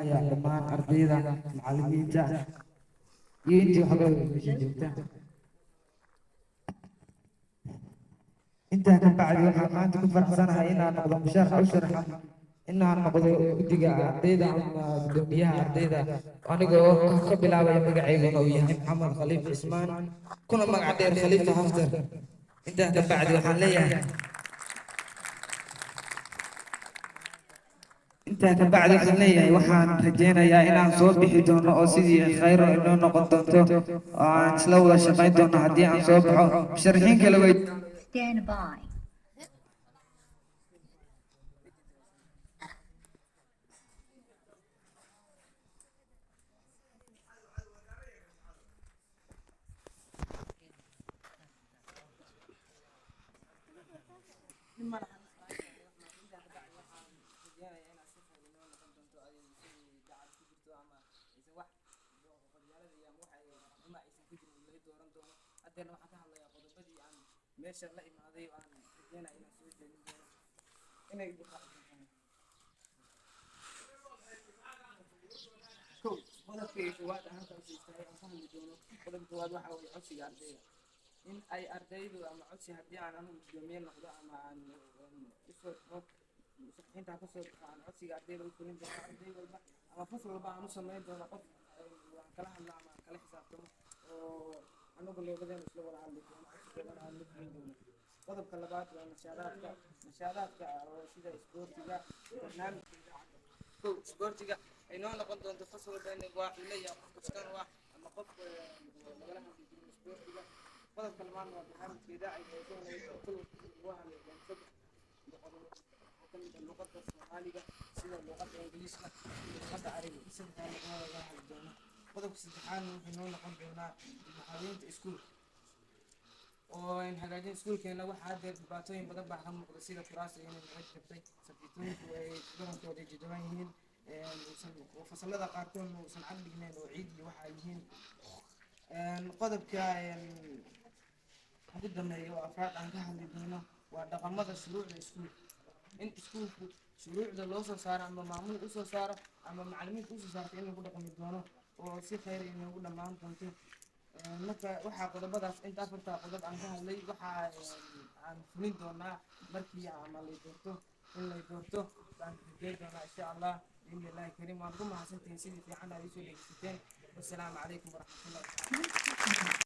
Ayaa dhammaan ardayda, macallimiinta iyo intii waxba meesha joogta. Intaa ka bacdi, waxaan maanta ku faraxsanahay inaan noqdo musharax u sharaxa inaan noqdo guddiga ardayda ama guddoomiyaha ardayda, anigoo ka bilaabaya magacayguna uu yahay Maxamed Khaliif Cismaan, kuna magac dheer Khaliifa Haftar. Intaa ka bacdi waxaan leeyahay, intaa ka bacdi waxaan leeyahay, waxaan rajaynayaa inaan soo bixi doono oo sidii khayro inoo noqon doonto oo aan isla wada shaqayn doono haddii aan soo baxo. Musharaxiin kale way Stand by. Hadeerna waxaan ka hadlayaa qodobadii aan meesha la imaaday oo aan rajeynaya inaan soo jeedin doono inay igu raaci doontaan. Kow, qodobka koowaad aan halkan usoo istaagay aan ka hadli doono, qodobka koowaad waxa weeye codsiga ardayda, in ay ardaydu ama codsi haddii aan anigu guddoomiye noqdo ama aan usoo baxo musharaxiinta kasoo baxo, aan codsiga ardayda u fulin doono, arday walba ama fasal walba aan u samayn doono qof aan kala hadlo ama aan kala xisaabtamo oo anagu loogadeena isla wada hadli doono, codsigoodana aan la fulin doono. Qodobka labaad waa nashaadaadka, nashaadaadka oo sida isboortiga, barnaamijka idaacadda. Kow, isboortiga ay noo noqon doonto fasal walba in waa uu leeyahay qof kastan u ah ama qof lagala hadli doono isboortiga. Qodobka labaadna waa barnaamijka idaacadda oo isaguna kul uga hadli doono saddex luqadood oo ka mid ah luqadda Soomaaliga, sida luqadda Ingiriiska iyo luqadda Carabiga, saddexdaa luqadood laga hadli doono. Qodobka saddexaadna wuxuu noo noqon doonaa dib u habeynta iskuulka oo aan hagaajin iskuulkeena. Waxaa haddeer dhibaatooyin badan baa ka muuqda, sida kuraasta inay naga jabtay, safiitooyinku ay badankooda ay jajaban yihiin, uusan fasalada qaarkoodna uusan cag dhignayn oo ciid iyo waxa ay yihiin. Qodobka ugu dambeeya oo afraad aan ka hadli doono waa dhaqamada shuruucda iskuulka, in iskuulku shuruucda loo soo saaro ama maamul usoo saaro ama macallimiinta usoo saarto in lagu dhaqmi doono oo si khayr inoogu dhammaan doonto. Marka waxaa qodobadaas, inta afartaa qodob aan ka hadlay, waxaa aan fulin doonaa markii ama lay doorto, in lay doorto baan rajeyn doonaa insha Allah biidni Illahi kariim. Waan ku mahadsantihiin sidii fiican aad iisoo dhegeysateen. Wassalaamu calaykum waraxmatullahi.